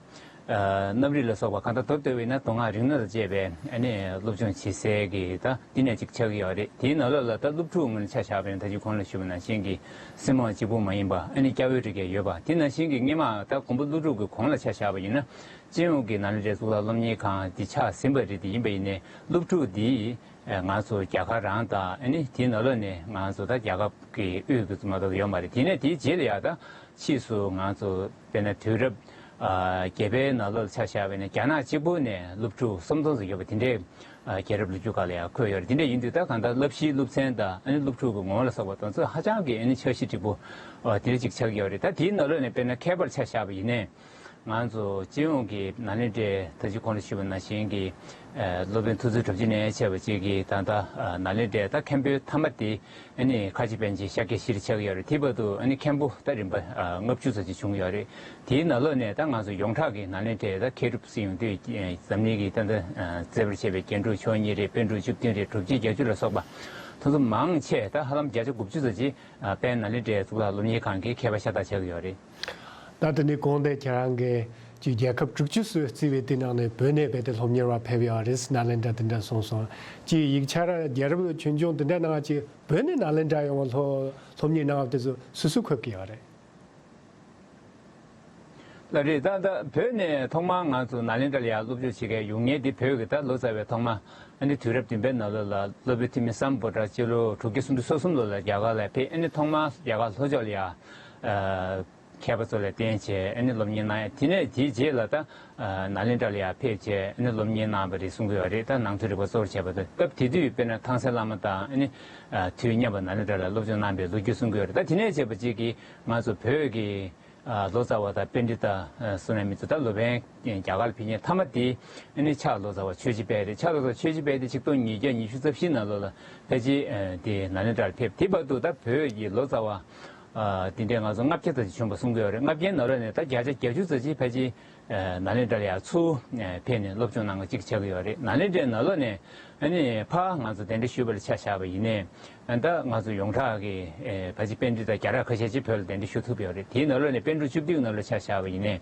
ཨ་རྣམ་རིག་ལ་སོགས་པ་གང་ལྟར་མདོར་བསྡུས་པ་ཡིན་ན་མདོ་སྔགས་རིག་གནས་དང་བཅས་པའི་ཨ་ནི་སློབ་སྦྱོང་བྱེད་སའི་གི་ད་འདི་ནས་ཅིག་ཆགས་ཀྱི་ཡོད་རེད། དེའི་ནང་ལོགས་ལ་ད་སློབ་ཕྲུག་ངོས་ནས་ཆ་བཞག་པ་ཡིན་ན། ད་ཅི་གོང་ལ་ཞུས་པ་ནང་བཞིན་གྱི་སེར་མོ་གཅིག་པུ་མ་ཡིན་པ། ཨ་ནི་སྐྱ་བོའི་རིགས་ཀྱང་ཡོད་པ། དེ་ནང་བཞིན་གྱི་སྔོན་མ་ད་མགོན་པོ་ཀླུ་སྒྲུབ་ཀྱི་གོང་ལ་ཆ་བཞག་པ་ཡིན་ན། སྤྱི་ཡོངས་ཀྱི་ནཱ་ལེནྡྲའི་གཙུག་ལག་སློབ་གཉེར་ཁང་འདི་ཆགས་ཟིན་པ་རེད། དེ་ཡིན་པ་ཡིན་ནའི་སློབ་ཕྲུག་འདི་ཨ་ང་ཚོ་རྒྱ་གར་རང་དང་། ཨ་ནི་དེའི་ནང་ལོགས་ནས་ང་ཚོ་ད་རྒྱལ་ཁབ་ཀྱི་དབུས་ཀྱི་མ་གཏོགས་ཡོད་མ་རེད། དེ་ནས་དེའི་རྗེས་ལ་ཡ་ད་ཕྱིས་སུ་ང་ཚོ་དཔེར་ན་དུས་རབས་ཨ་བརྒྱད་པའི་ནང་ལོགས་ལ་ཆ་བཞག་པ་ཡིན་ན། རྒྱ་ནག་གཅིག་པུ་ནས་སློབ་ཕྲུག་སུམ་སྟོང་ཙམ་ཡོད་པ་དེ་འདྲའི་ཨ་རྒྱལ་རབས་ལོ་རྒྱུས་སྒང་ལ་ཡང་འཁོད་ཡོད་རེད། དེ་འདྲ་ཡིན་དུས་ད་གང་ལྟར་བསླབ་གཞིའི་སློབ་ཚན་དང་། ཨ་ནི་སློབ་ཕྲུག་གི་ངོ་བོ་ལ་སོགས་པ་དེ་ཚོ་ཧ་ཅང་གི་ཨ་ནི་འཆར་གཞི་འགྲིག་པོ་ཨ་དེ་འདྲ་ཅིག་ཆགས་ཀྱི་ཡོད་རེད། ད་དེའི་ནང་ལོགས་ནས་དཔེར་ན་མཁས་པར་ཆ་བཞག་པ་ཡིན་ནའི། ང་ཚོ་སྤྱི་ཡོངས་ཀྱི་ནཱ་ལེནྡྲའི་ད་ཅི་གོང་ལ་ཞུས་པ་ནང་བཞིན་གྱི་ཨ་སློབ་དཔོན་ཐུགས་སྲས་གྲུབ་རྗེ་ནས་བྱས་པ་བཅས་ཀྱི་ད་ལྟ་ཨ་ནཱ་ལེནྡྲའི་ད་མཁན་པོའི་མཐའ་མ་དེ་ཨ་ནི་ཁ་ཆེ་པཎ་ཆེན་ཤཱཀྱ་ཤྲཱི་ཆགས་ཀྱི་ཡོད་རེད། དེ་བར་དུ་ཨ་ནི་མཁན་པོ་ད་རིམ་པ་ཨ་ལྔ་བཅུ་ཙམ་ཅིག་བྱུང་ཡོད་རེད། དེའི་ནང་ལོགས་ནས་ད་ང་ཚོ་ཡོངས་གྲགས་ཀྱི་ནཱ་ལེནྡྲའི་ད་མཁས་གྲུབ་ཟེར་ཡོང་དུས། ཨ་འཛམ་གླིང་གི་ད་ལྟ་ཨ་མཛད་པར་བྱས་པའི་རྒྱན་དྲུག་མཆོག་གཉིས་རེད། པཎ་གྲུབ་བཅུ་བདུན་རེད། གྲུབ་ཆེན་བརྒྱད་ཅུ་ལ་སོགས་པ་དེ་ཚོ་མང་ཆེ། ད་ཧ་ལམ་བརྒྱ་ཆ་དགུ་བཅུ་ཙམ་ཅིག་ཨ་དཔལ་ནཱ་ལེནྡྲའི་གཙུག་ལག་སློབ་གཉེར་ཁང་གི་མཁས་པ་ཤ་སྟག་ཆགས་ཀྱི་ཡོད་རེད། ད་དེ་ནས་གོང་དེ་ཁྱེད་རང་གིས་ཅིག་རྒྱལ་ཁབ་དྲུག་ཅུ་སུ་བརྩི་བའི་དེ་ནང་ནས་བོད་ནས་རྦད་དེ་སློབ་གཉེར་བ་ཕེབས་ཡོད་རེད། ནཱ་ལེནྡྲ་དེ་འདྲ་སོང་སོང་། ཅིག་ཡིག་ཆ་ར་རྒྱལ་རབས་ཆོས་འབྱུང་དེ་འདྲ་ནང་ཅིག་བོད་ནས་ནཱ་ལེནྡྲ་ཡོང་བ་སློབ་སློབ་གཉེར་གནང་བ་དེ་ཚོ་སུ་སུ་འཁོད་ཀྱི་ཡོད་རེད། ལགས་རེད། ད་ད་བོད་ནས་ཐོག་མར་ང་ཚོ་ནཱ་ལེནྡྲ་ལ་ཡར་སློབ་སྦྱོང་བྱེད་མཁན་ཡོང་མཁན་དེ་བོད་ཀྱི་ད་ལོ་ཙཱ་བའི་ཐོག་མ་ཨ་ནི་དུས་རབས་བདུན་པའི་ནང་ལོགས་ལ་སློབ་དཔོན་ཐུ་མི་སམ་བྷོ་ཊ་སྤྱི་ལོ་དྲུག་བརྒྱ་སུམ་ཅུ་སོ་གསུམ་ལོ་ལ་རྒྱ་གར་ལ་ཕེབས། ཨ་ནི་ཐོག་མར་རྒྱ་གར་ལྷོ་ཕྱོགས་ལ་ཡར་ཨ་མཁས་པ་ཚོ་ལ་བསྟེན་བྱས་ཨ་ནི་སློབ་གཉེར་གནང་ཡ། དེ་ནས་དེའི་རྗེས་ལ་ད་ཨ་ནཱ་ལེནྡྲ་ལ་ཡར་ཕེབས་བྱས་ཨ་ནི་སློབ་གཉེར་གནང་བ་རེད་གསུང་གི་ཡོད་རེད། ད་ནང་ཆོས་རིག་པ་གཙོ་བོར་བྱས་པ་དང་། སྐབས་དེ་དུས་དཔེར་ན་ཐང་སན་བླ་མ་དང་ཨ་ནི་ཨ་དུས་མཉམ་པར་ནཱ་ལེནྡྲ་ལ་སློབ་སྦྱོང་གནང་བའི་ལོ་རྒྱུས་གསུང་གི་ཡོད་རེད། ད་དེ་ནས་བྱས་པ་གཅིག་གིས་ང་ཚོ་བོད་ཀྱི་ཨ་ལོ་ཙཱ་བ་དང་པཎྜི་ཏ་ཨ་གསུང་ནས་མི་ཚོ་ད་སློབ་དཔོན་རྒྱ་གར་ལ་ཕེབས་མཁན་མཐའ་མ་དེ་ཨ་ནི་ཕྱག་ལོ་ཙཱ་བ་ཆོས་རྗེ་དཔལ་རེད། ཕྱག་ལོ་ཙཱ་བ་ཆོས་རྗེ་དཔལ་དེ་ཆིག་སྟོང་ཉིས་བརྒྱ་ཉི་ཤུ་རྩ་བཞི་ནང་ལོགས་ལ་ཕལ་ཆེར་ཨ་དེ་ནཱ་ལེནྡྲ་ལ་ཕེབས། དེ་བར་དུ་ད་བོད་ཀྱི་ལོ་ཙཱ་བ་ཨ་དེ་འདྲའི་ང་ཚོ་ལྔ་བརྒྱ་ཙམ་ཞིག་བྱུང་བ་གསུང་གི་ཡོད་རེད། ལྔ་བརྒྱའི་ནང་ལོགས་ནས་ད་བརྒྱ་ཆ་བརྒྱད་ཅུ་ཙམ་ཞིག་ཕལ་ཆེར་ཨ་ནཱ་ལེནྡྲ་ལ་ཡར་ཚུར་ཨ་ཕེབས་ནས་སློབ་སྦྱོང་གནང་བ་གཅིག་ཆགས་ཀྱི་ཡོད་རེད། ནཱ་ལེནྡྲའི་ནང་ལོགས་ནས་ཨ་ནི་ཕར་ང་ཚོ་གདན་འདྲེན་ཞུས་པ་ལ་ཆ་བཞག་པ་ཡིན་ནའི། ད་ང་ཚོ་ཡོངས་གྲགས་ཀྱི་ཨེ་ཕལ་ཆེར་པཎ་ཌི་ཏ་བརྒྱ་ཕྲག་ཁ་ཤས་ཅིག་བོད་ལ་གདན་འདྲེན་ཞུ་ཐུབ་ཡོད་རེད། དེའི་ནང་ལོགས་ནས་པཎ་གྲུབ་བཅུ་བདུན་ནང་ལོགས་ཆ་བཞག་པ་ཡིན་ནའི་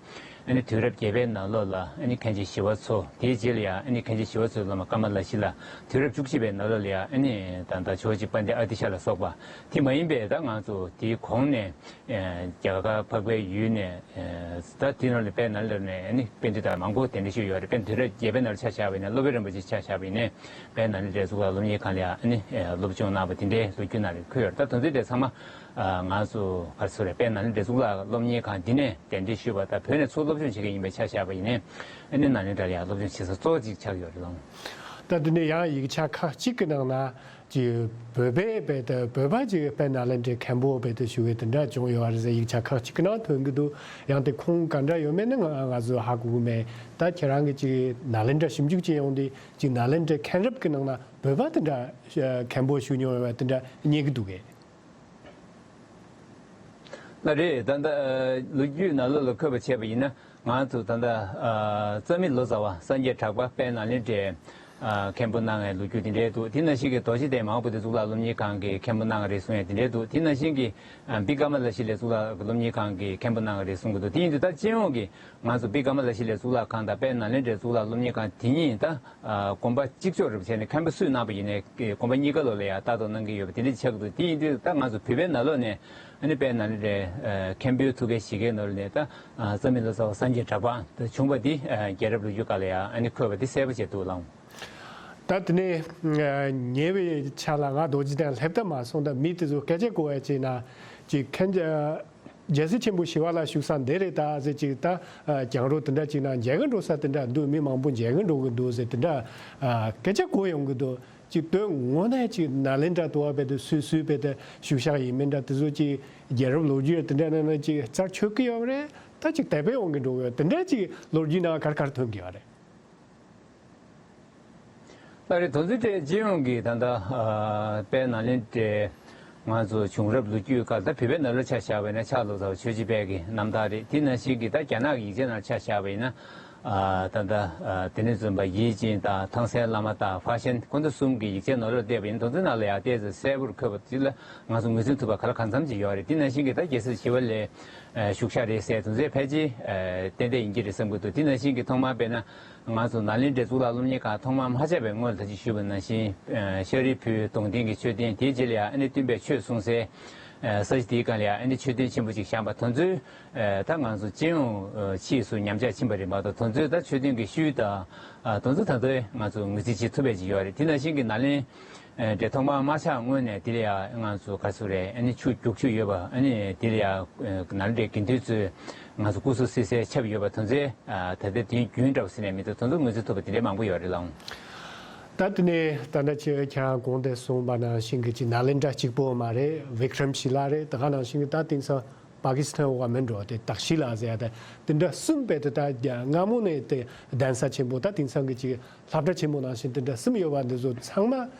ཨ་ནི་དུས་རབས་བརྒྱད་པའི་ནང་ལོགས་ལ་ཨ་ནི་མཁན་ཆེན་ཞི་བ་འཚོ། དེའི་རྗེས་ལ་ཡང་ཨ་ནི་མཁན་ཆེན་ཞི་བ་འཚོའི་སློབ་མ་ཀ་མ་ལ་ཤཱི་ལ། དུས་རབས་བཅུ་གཅིག་པའི་ནང་ལོགས་ལ་ཡང་ཨ་ནི་ད་ལྟ་ཇོ་བོ་རྗེ་དཔལ་ལྡན་ཨ་ཏི་ཤ་ལ་སོགས་པ། དེ་མ་ཡིན་པའི་ད་ང་ཚོ་དེའི་གོང་ནས་ཨེ་རྒྱ་གར་འཕགས་པའི་ཡུལ་ནས་ཨེ་ད་དེའི་ནང་ལ་དཔལ་ནཱ་ལེནྡྲ་ནས་ཨ་ནི་པཎ་ཌི་ཏ་མང་པོ་གདན་འདྲེན་ཞུས་ཡོད་རེད། དཔེར་ན་དུས་རབས་བརྒྱད་པའི་ནང་ལ་ཆ་བཞག་པ་ཡིན་ན་སློབ་དཔོན་རིན་པོ་ཆེ་ཆ་བཞག་པ་ཡིན་ནའི་དཔལ་ནཱ་ལེནྡྲའི་གཙུག་ལག་སློབ་གཉེར་ཁང་ལ་ཡང་ཨ་ནི་ཨེ་སློབ་སྦྱོང་གནང་བ་དེ་འདྲའི་ལོ་རྒྱུས་ནང་ལ་འཁོད་ཡོད་རེད། ད་དོན་ཚན་དེ་ཚང་མ་ཨ་ང་ཚོ་ག་རེ་ཟེར་རེད། དཔལ་ནཱ་ལེནྡྲའི་གཙུག་ལག་སློབ་གཉེར་ཁང་འདི་ནས་གདན་འདྲེན་ཞུས་པ་དང་བོད་ནས་ཚུར་སློབ་སྦྱོང་བྱེད་མཁན་ཡིན་པའི་ཆ་བཞག་པ་ཡིན་ནའི་ཨ་ནི་ནཱ་ལེནྡྲ་ལ་ཡང་སློབ་སྦྱོང་བྱེད་ས་གཙོ་བོ་གཅིག་ཆགས་ཡོད་རེད་ལགས། ད་དེ་ནས་ཡང་ཡིག་ཆ་ཁག་ཅིག་གི་ནང་ན་ཅིག་བོད་པའི་བོད་དུ་བོད་པ་ཅིག་དཔལ་ནཱ་ལེནྡྲའི་མཁན་པོ་བོད་དུ་ཞུ་བའི་དེ་འདྲ་བྱུང་ཡོད་རེད་ཟེར་ཡིག་ཆ་ཁག་ཅིག་གི་ནང་ཐོན་གྱི་འདུག། ཡང་དེ་ཁུངས་ག་འདྲ་ཡོད་མེད་ནི་ང་ང་ཚོས་ཧ་གོ་གི་མེད། ད་ཁྱེད་རང་གིས་ཅིག་ནཱ་ལེནྡྲ་ཞིབ་འཇུག་བྱེད་ཡོང་དུས་ཅིག་ནཱ་ལེནྡྲའི་མཁན་རབས་ཀྱི་ནང་ན་བོད་པ་དེ་འདྲ་མཁན་པོ་ཞུ་མྱོང་ཡོད་པ་དེ་འདྲ་རྙེད་ཀྱི་འདུག་གས། ལགས་རེད། ད་ལྟ་ལོ་རྒྱུས་ནང་ལོགས་ལ་འཁོད་པ་བྱས་པ་ཡིན་ན་ང་ཚོ་ད་ལྟ་རྩ་མི་ལོ་ཙཱ་བ་སངས་རྒྱས་གྲགས་པ་དཔལ་ནཱ་ལེནྡྲའི་མཁན་པོ་གནང་བའི་ལོ་རྒྱུས་དེ་འདྲའི་འདུག། དེ་ནང་བཞིན་གྱི་རྡོ་རྗེ་གདན་མ་འོངས་པ་དེ་གཙུག་ལག་སློབ་གཉེར་ཁང་གི་མཁན་པོ་གནང་བ་རེད་གསུང་ཡ་དེ་འདྲའི་འདུག། དེ་ནང་བཞིན་གྱི་བི་ཀ་མ་ལ་ཤཱི་ལའི་གཙུག་ལག་སློབ་གཉེར་ཁང་གི་མཁན་པོ་གནང་བ་རེད་གསུང་གི་འདུག། དེ་ཡིན་དུས་ད་སྤྱི་ཡོངས་ཀྱི་ང་ཚོ་བི་ཀ་མ་ལ་ཤཱི་ལའི་གཙུག་ལག་ཁང་དང་དཔལ་ནཱ་ལེནྡྲའི་གཙུག་ལག་སློབ་གཉེར་ཁང་དེ་གཉིས་ད་ཨ་དགོངས་པ་གཅིག་ལྕོགས་རེད་བྱས་ནས་མཁན་པོ་སུས་གནང་པ་ཡིན་ནའི་དགོངས་པ་གཉིས་ཀ་ལོགས་ལ་ཡང་ལྟ་རྟོག་གནང་གི་ཡོད་པ་དེ་འདྲ་ཆགས་ཀྱི་འདུག། དེ་ཡིན་དུས་ད་ང་ཚོ་བོད་པའི་ནང་ལོགས་ནས་ཨ་ནི་དཔལ་ནཱ་ལེནྡྲའི་ཨ་མཁན་པོའི་ཐུགས་འགན་བཞེས་མཁན་ནོར་ནས་ད་ཨ་རྩ་མི་ལོ་ཙཱ་བ་སངས་རྒྱས་གྲགས་པ་ད་བྱུང་བ་འདི་ཨ་རྒྱལ་རབས་ལོ་རྒྱུས་སྐབས་ལ་ཡང་ཨ་ནི་འཁོད་པ་འདི་གསལ་པོ་བྱས་འདུག་ལགས། ད་དེ་ནས་ཨ་ཉེ་བའི་ཆར་ལ་ང་རྡོ་རྗེ་གདན་སླེབས་ཐབས་མ་སོང་། ད་མི་དེ་ཚོ་སྐད་ཆ་གོ་བ་བྱས་ན་ཅིག་མཁན་རྒྱལ་སྲས་ཆེན་པོ་ཞི་བ་ལྷ་བཞུགས་ས་འདི་རེད་ད་ཟེར། ཅིག་ད་གྱང་རོ་དེ་འདྲ་ཅིག་ནང་མཇལ་གི་འགྲོ་ས་དེ་འདྲ་འདུག། མི་མང་པོ་མཇལ་གི་འགྲོ་གི་འདུག་ཟེར་དེ་འདྲ་སྐད་ཆ་གོ་ཡོང་གི་འདུག། ཅིག་དོན་དངོས་གནས་ཅིག་ནཱ་ལེནྡྲ་དུ་བ་བས་དུ་སུས་སུས་བས་དུ་བཞུགས་ཤག་ཡིན་མིན་འདྲ་དེ་ཚོ་ཅིག་རྒྱལ་རབས་ལོ་རྒྱུས་དེ་འདྲ་ནང་ན་ཅིག་རྩད་ཆོད་གི་ཡོད་རེད། ད་ཅིག་དད་པའི་དབང་གིས་འགྲོ་གི་ཡོད་དེ་འདྲ་ཅིག་ལོ་རྒྱུས་ནང་གར་གར་ཐོན་གི་ཡོད་རེད། ལགས་རེད། དོན་ཚན་དེ་སྤྱི་ཡོངས་ཀྱི་ད་ལྟ་ཨ་དཔལ་ནཱ་ལེནྡྲའི་ང་ཚོ་བྱུང་རབས་ལོ་རྒྱུས་སྐབས་ད་བོད་པའི་ནང་ལ་ཆ་བཞག་པ་ཡིན་ན་ཕྱག་ལོ་ཙཱ་བ་ཆོས་རྗེ་དཔལ་གྱི་རྣམ་ཐར་རེད། དེ་ནང་བཞིན་གྱི་ད་རྒྱ་ནག་གི་ཡིག་ཆ་ནང་ལ་ཆ་བཞག་པ་ཡིན་ན་ཨ་ད་ལྟ་ཨ་དེ་ནས་བརྩོན་པ་ཡིད་ཅན་དང་ཐང་སན་བླ་མ་དང་ཧྥ་ཤན་ཁོང་ཚོ་གསུམ་གྱི་ཡིག་ཆའི་ནང་ལ་བལྟས་པ་ཡིན་ན་དོན་ཚན་ནང་ལ་ཡང་ཏོག་ཙམ་གསལ་པོར་འཁོད་པ་དེ་ལ་ང་ཚོ་ངོས་འཛིན་ཐུབ་པ་ག་ལ་གང་འཚམ་ཅིག་ཡོད་རེད། དེ་ནང་བཞིན་གྱི་ད་རྒྱལ་སྲས་ཞི་བ་ལྷས་བཞུགས་ཤག་རེད་ཟེར་དོན་ཚན་ཕལ་ཆེར་ཏན་ཏན་ཡིན་གྱི་རེད་བསམ་གྱི་འདུག། དེ་ནང་བཞིན་གྱི་ཐོག་མར་དཔེར་ན། ང་ཚོ་ནཱ་ལེནྡྲའི་གཙུག་ལག་སློབ་གཉེར་ཁང་ཐོག་མར་མ་ཆགས་པའི་སྔོན་ལ་ད་ཅི་ཞུས་པ་ནང་བཞིན་ཤཱ་རིའི་བུས་གདུང་རྟེན་གྱི་མཆོད་རྟེན་དེའི་རྗེས་ལ་ཡང་ཨ་ནི་སྟོན་པས་ཆོས་གསུང་སའི་ས་གཞི་དེའི་སྒང་ལ་ཡང་ཨ་ནི་མཆོད་རྟེན་ཆེན་པོ་ཅིག་བཞེངས་པ་དེ་ཚོའི་ད་ང་ཚོ་སྤྱི་ཡོངས་ཕྱིས་སུ་ཉམས་ཆག་ཕྱིན་པ་རེད་མ་གཏོགས་དེ་ཚོའི་ད་མཆོད་རྟེན་གྱི་ཤུལ་དང་དེ་ཚོ་ད་ལྟ་ང་ཚོ་ངོས་འཛིན་བྱེད་ཐུབ་པ་ཅིག་ཡོད་རེད། དེ་ནང་བཞིན་གྱི་ནཱ་ལེནྡྲ་ཐོག་མར་མ་ཆགས་སྔོན་ནས་དེ་ལ་ཡང་ང་ཚོ་ག་ཚོད་རེད་ཨ་ནི་ཆུ་རྒྱུག་ཆུ་ཡོད་པ་ཨ་ནི་དེ་ལ་ཡང་ནཱ་ལེནྡྲའི་དགེ་འདུན་ཚོས་ང་ཚོ་སྐུ་གཟུགས་བསིལ་སའི་ཆབ་ཡོད་པ་དེ་ཚོའི། ད་ལྟའི་དུས་རྒྱུན་འདྲ་བ་ཟེར་ནས་མི་འདུག། དེ་ཚོ་ངོས་འཛིན་ཐུབ་པ་དེ་འདྲའི་མང་པོ་ཡོད་རེད་ལགས། ད་དེ་ནས་ད་ལྟ་ཁྱེད་ཁྱེད་རང་གོང་དུ་གསུངས་པ་ནང་བཞིན་གྱི་ཅིག་ནཱ་ལེནྡྲ་གཅིག་པོ་མ་རེད། བི་ཀྲམ་ཤི་ལ་རེད། ད་ག་ནང་བཞིན་གྱི་ད་དེང་སང་པ་ཀི་སི་ཐན་འོག་མིན་འགྲོ་དེ་ཏག་ཤི་ལ་ཟེར་ཡ་དེ་དེ་འདྲ་གསུམ་དཔེ་དེ་ད་སྔ་མོ་ནས་དེ་གདན་ས་ཆེན་པོ་ད་དེང་སང་གི་ཅིག་སློབ་གྲྭ་ཆེན་མོ་ནང་བཞིན་དེ་འདྲ་གསུམ་ཡོད་པ་འདི་ཚོ་ཚང་མ་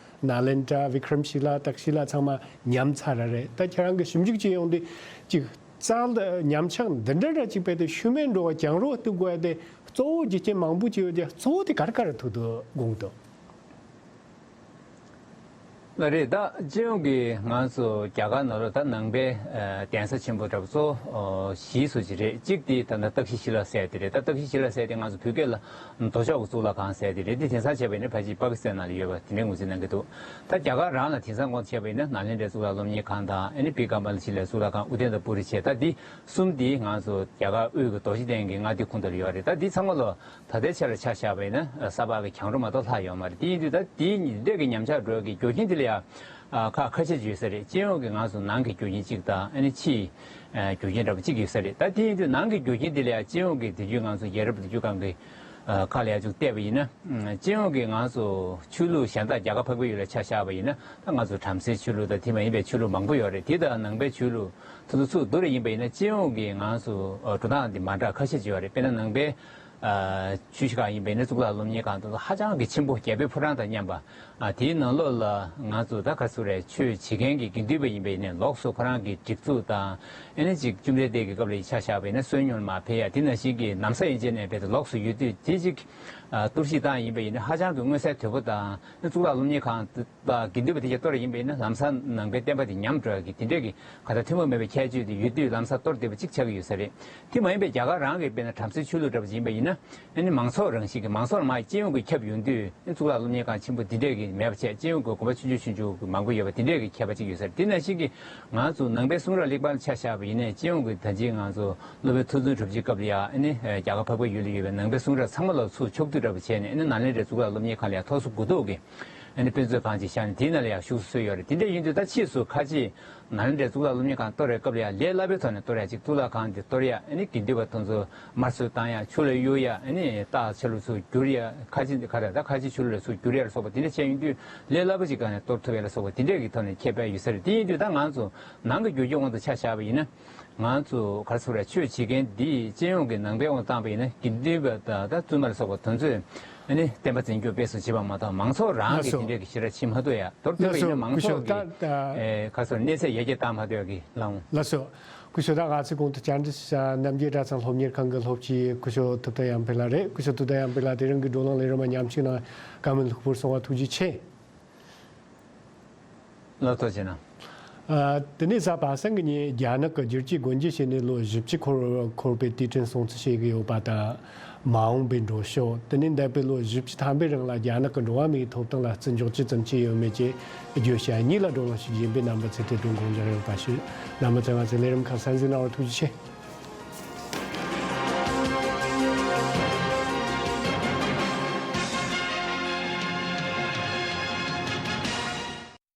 ནཱ་ལེནྡྲ་བི་ཀྲམ་ཤི་ལ་ཏག་ཤི་ལ་ཚང་མ་ཉམས་ཚར་རེད། ད་ཁྱེད་རང་གི་ཞིབ་འཇུག་བྱེད་ཡོང་དུས་ཅིག་རྩ་ལ་ཉམས་ཆག་འདི་འདྲ་འདྲ་ཅིག་དཔེ་དེ་ཤུལ་མེད་འགྲོ་བ་གྱང་རོ་གཏུག་དགོས་ཏེ་གཙོ་བོ་རྒྱུ་རྐྱེན་མང་པོ་ཅིག་ཡོད་ཀྱང་གཙོ་བོ་དེ་ག་རེ་ག་རེ་ཐུག་འདུག་དགོངས་འདུག། ལགས་རེད། ད་སྤྱི་ཡོངས་ཀྱི་ང་ཚོ་རྒྱ་གར་ནང་ལ་ད་ནང་པའི་གདན་ས་ཆེན་པོ་འདྲ་པོ་གཙོ་བོ་བཞི་སུ་ཅིག་རེད། གཅིག་དེ་ད་ལྟ་ཏག་ཤི་ཤི་ལ་ཟེར་དེ་རེད། ད་ཏག་ཤི་ཤི་ལ་ཟེར་དེ་ང་ཚོ་བོད་སྐད་ལ་མདོ་ཕྱོགས་ཀྱི་གཙུག་ལག་ཁང་ཟེར་དེ་རེད། དེ་དེང་སང་བྱས་པ་ཡིན་ན་ཕལ་ཆེར་པ་ཀི་སི་ཐན་ནང་ལ་ཡོད་པ་དེ་འདྲའི་ངོས་འཛིན་གནང་གི་འདུག། ད་རྒྱ་གར་རང་ལ་དེང་སང་ངོ་བྱས་པ་ཡིན་ན་ནཱ་ལེནྡྲའི་གཙུག་ལག་སློབ་གཉེར་ཁང་དང་ཨ་ནི་བི་ཀ་མ་ལ་ཤི་ལའི་གཙུག་ལག་ཁང་ཨུ་ཏནྟ་པུ་རི་བྱས། ད་འདི་གསུམ་འདི་ང་ཚོ་རྒྱ་གར་དབུས་ཀྱི་རྡོ་རྗེ་གདན་གྱི་མངའ་སྡེ་ཁོངས་གཏོགས་ལ་ཡོད་རེད། ད་འདི་ཚང་མ་ལོ་ད་ལྟའི་ཆ་ལ་ཆ་བཞག་པ་ཡིན་ན་ས་ཕག་གི་གྱང་རོ་མ་གཏོགས་ལྷག་ཡོད་མ་རེད། དེ་ཡིན་དུས་ད་དེའི་ཉིན་འདྲེས་ཀྱི་ཉམས་ཆག་འགྲོ་གི་རྒྱུ་རྐྱེན་དེ་ལ་ཡང་ཁག་ཁ་ཤས་ཡོད་ས་རེད། སྤྱི་ཡོངས་ཀྱི་ང་ཚོ་ནང་གི་རྒྱུ་རྐྱེན་གཅིག་དང་ཨ་ནི་ཕྱིའི་རྒྱུ་རྐྱེན་འདྲ་པོ་གཅིག་ཡོད་ས་རེད། ད་དེ་ཡིན་དུས་ནང་གི་རྒྱུ་རྐྱེན་དེ་ལ་ཡང་སྤྱི་ཡོངས་ཀྱི་དུས་རྒྱུན་ང་ཚོ་རྒྱལ་རབས་དུས་རྒྱུན་སྒང་གི་ཁག་ལ་ཡང་ཅུང་བལྟས་པ་ཡིན་ན། སྤྱི་ཡོངས་ཀྱི་ང་ཚོ་ཆོས་ལུགས་གཞན་དག་རྒྱ་གར་འཕགས་པའི་ཡུལ་ལ་ཆ་བཞག་པ་ཡིན་ན་ད་ང་ཚོ་བྲམ་ཟེའི་ཆོས་ལུགས་དང་དེ་མ་ཡིན་པའི་ཆོས་ལུགས་མང་པོ་ཡོད་རེད། དེ་དང་ནང་པའི་ཆོས་ལུགས་དེ་ཚོ་ཚུར་བསྡུར་ཡིན་པ་ཡིན་ན་སྤྱི་ཡོངས་ཀྱི་ང་ཚོ་འགྲོ་སྟངས་འདི་མ་འདྲ་ཁ་ཤས་ཅིག་ཡོད་རེད། དཔེར་ན་ནང་པའི་ཆོས་གཞི་ཁག་ཡིན་པ་ཡིན་ན་གཙུག་ལག་སློབ་གཉེར་ཁང་དེ་ཚོ་ཧ་ཅང་གི་ཆེན་པོ་རྒྱལ་པོའི་ཕོ་བྲང་དང་མཉམ་པ། དེའི་ནང་ལོགས་ལ་ང་ཚོ་ད་ག་ཚོད་རེད། ཆོས་བྱེད་མཁན་གྱི་དགེ་འདུན་པ་ཡིན་པ་ཡིན་ན་ལོགས་སུ་ཁོ་རང་གི་སྒྲིག་འཛུགས་དང་ཨ་ནི་ཅིག་བཅོམ་ལྡན་འདས་ཀྱི་སྐབས་ལ་ཡི་ཆ་བཞག་པ་ཡིན་ན་བསོད་སྙོམས་མར་ཕེབས་ཡ་དེ་ནང་བཞིན་གྱི་ནམ་ས་ཡན་ཆད་ནས་རྦད་དེ་ལོགས་སུ་ཡོད་དུས་དེ་ཅིག་ གཏོར་བཤིག་བཏང་ཡིན་པ་ཡིན་ན་ཧ་ཅང་གི་མངོན་གསལ་དོད་པོ་དང་གཙུག་ལག་སློབ་གཉེར་ཁང་དང་དགེ་འདུན་པ་དེ་གས་གཏོར་ཡིན་པ་ཡིན་ན་ལམ་སང་ནང་པའི་བསྟན་པ་དེ་ཉམས་འགྲོ་ཡ་གི་དེ་འདྲས་ཀྱི་ག་ད་ཐུན་མོང་མེད་པའི་ཁྱད་ཆོས་དེ་ཡོད་དུས་ལམ་སང་གཏོར་བསྡད་པ་གཅིག་ཆགས་ཀྱི་ཡོད་ས་རེད། དེ་མ་ཡིན་པའི་རྒྱ་གར་རང་གི་དཔེར་ན་བྲམ་ཟེའི་ཆོས་ལུགས་འདྲ་པོ་ཅིག་ཡིན་པ་ཡིན་ན་ཨ་ནི་མང་ཚོགས་རང་བཞིན་གྱི་མང་ཚོགས་ལ་མར་སྤྱི་ཡོངས་ཀྱི་ཁྱབ་ཡོང་དུས་ཨ་ནི་གཙུག་ལག་སློབ་གཉེར་ཁང་ཆེན་པོ་དེ་འདྲས་ཀྱི་མེད་པ་བྱས་སྤྱི་ཡོངས་ཀྱི་དགོན་པ་ཆུང་ཆུང་ཆུང་ཆུང་མང་པོ་ཡོད་པ་དེ་འདྲས་ཀྱི་ཁྱད་པར་ཅིག་ཡོད་ས་རེད། དེ་ནང་བཞིན་གྱི་ང་ཚོ་ནང་པའི་གསུང་རབ་གླེགས་བམ་ཆ་བཞག་པ་ཡིན་ནའི་སྤྱི་ཡོངས་ཀྱི་ད་ཅི་ང་ཚོ་སློབ་དཔོན་མཐོ་བཙུན་གྲུབ་རྗེའི་སྐབས་ལ་ཡང་ཨ་ནི་རྒྱ་གར་འཕགས་པའི་ཡུལ་ལ་ཡོད་པའི་ནང་པའི་གསུང་རབ་ཚང་མ་ལ་ཚུར་ཕྱོགས་བསྡུས་འདྲ་པོ་བྱས་ནས་ཨ་ནི་ནཱ་ལེནྡྲའི་གཙུག་ལག་སློབ་གཉེར་ཁང་ལ་ཡང་ཐོག་སོ་དགུ་ཐོག་གི་ཨ་ནི་དཔེ་མཛོད་ཁང་ཅིག་བཞག་ནས་དེའི་ནང་ལ་ཡང་བཞུགས་སུ་གསོལ་ཡོད་རེད། དེ་འདྲ་ཡིན་དུས་ད་ཕྱིས་སུ་ཁ་ཆེ་ནཱ་ལེནྡྲའི་གཙུག་ལག་སློབ་གཉེར་ཁང་གཏོར་བའི་སྐབས་ལ་ཡང་ལས་སླ་པོའི་ཐོག་ནས་གཏོར་ཡ་ཅིག་གཙུག་ལག་ཁང་དེ་གཏོར་ཡ་ཨ་ནི་དགེ་འདུན་པ་དེ་ཚོ་དམར་གསོད་བཏང་ཡ་ཆུ་ལ་གཡུག་ཡ་ཨ་ནི་སྟག་ཆ་ལུགས་ཚུར་བསྒྱུར་ཡ་ཁ་ཆེ་ཁ་ར་ད་ཁ་ཆེ་ཆུ་ལུགས་ལ་ཚུར་བསྒྱུར་ཡ་ལ་སོགས་པ་དེ་འདྲ་བྱས་ཡོང་དུས་ལས་སླ་པོ་ཅིག་སྒང་ནས་གཏོར་ཐུབ་ཡ་ལ་སོགས་པ་དེ་འདྲས་ཀྱི་ཐོག་ནས་ཁྱད་པར་ཡོད་ས་རེད། དེ་ཡིན་དུས་ད་ང་ཚོ་ནང་གི་རྒྱུ་རྐྱེན་དབང་དུ་ཆ་བཞག་པ་ཡིན་ན། ང་ཚོ་ག་རེ་ཟེར་དགོས་རེད། ཆོས་བྱེད་མཁན་འདི་སྤྱི་ཡོངས་ཀྱི་ནང་པའི་དབང་བཏང་པ་ཡིན་ན་དགེ་འདུན་པ་དང་ད་བཙུན་མ་ལ་སོགས་པ་དེ་ཚོས་ཨ་ནི་བསྟན་པ་འཛིན་སྐྱོང་སྤེལ་གསུམ་བྱེད་པ་མ་གཏོགས་མང་ཚོགས་རང་གིས་དེ་འདྲས་ཀྱི་ཞེ་དྲག་བྱེད་མ་ཐུབ་ཡ། མདོར་བསྡུས་པ་ཡིན་ན་མང་ཚོགས་ཀྱི་ཨེ་ག་རེ་ཟེར་གནས་ཚད་ཡར་རྒྱས་བཏང་མ་ཐུབ་ཡ་གི་ལངས། ལགས་སོ། སྐུ་ཞབས་ད་ང་ཚོའི་གོང་དུ་བཅར་འདྲི་ཞུ་བྱ་རྣམ་རྒྱལ་གྲྭ་ཚང་སློབ་གཉེར་ཁང་གི་སློབ་སྤྱི་སྐུ་ཞབས་ཐུབ་བསྟན་དབྱངས་འཕེལ་ལགས་རེད། སྐུ་ཞབས་ཐུབ་བསྟན་དབྱངས་འཕེལ་ལགས་དེ་རིང་གི་བགྲོ་གླེང་ལས་རིམ་མ་ཉམས་ཞིབ་གནང་བཀའ་མོལ་ལྷུག་པོར་གསུང་བ་ཐུགས་རྗེ་ཆེ། ལགས་ཐུགས་རྗེ་གནང་། ཨ། དེ་ནས་གཟའ་པ་སངས་ཀྱི་ཉིན་རྒྱ་ནག་གི་བསྒྱུར་བཅོས་སྒོ་འབྱེད་བྱས་ནས་ལོ་བཞི་བཅུ་འཁོར་འཁོར་བའི་དུས་དྲན་སྲུང་བརྩི་བྱེད་ཀྱི་ཡོད་པ་དང་། མ་འོངས་པའི་འགྲོ་ཕྱོགས། དེ་ནས་འདས་པའི་ལོ་བཞི་བཅུ་ཐམ་པའི་རིང་ལ་རྒྱ་ནག་གི་འགྲོ་བ་མིའི་ཐོབ་ཐང་ལ་བརྩི་འཇོག་ཇི་ཙམ་བྱས་ཡོད་མེད་བཅས་བརྗོད་བྱ་གཉིས་ལ་བགྲོ་གླེང་ཞིག་གཞན་པའི་རྣམ་པ་ཚོས་དེ་སྒྲུབ་དགོངས་འཇགས་ཡོད་པ་ཞུ། རྣམ་པ་ཚོས་ང་ཚོའི་ལས་རིམ་ཁག་གསན་གཟིགས་གནང་བར་ཐུགས་རྗེ་ཆེ།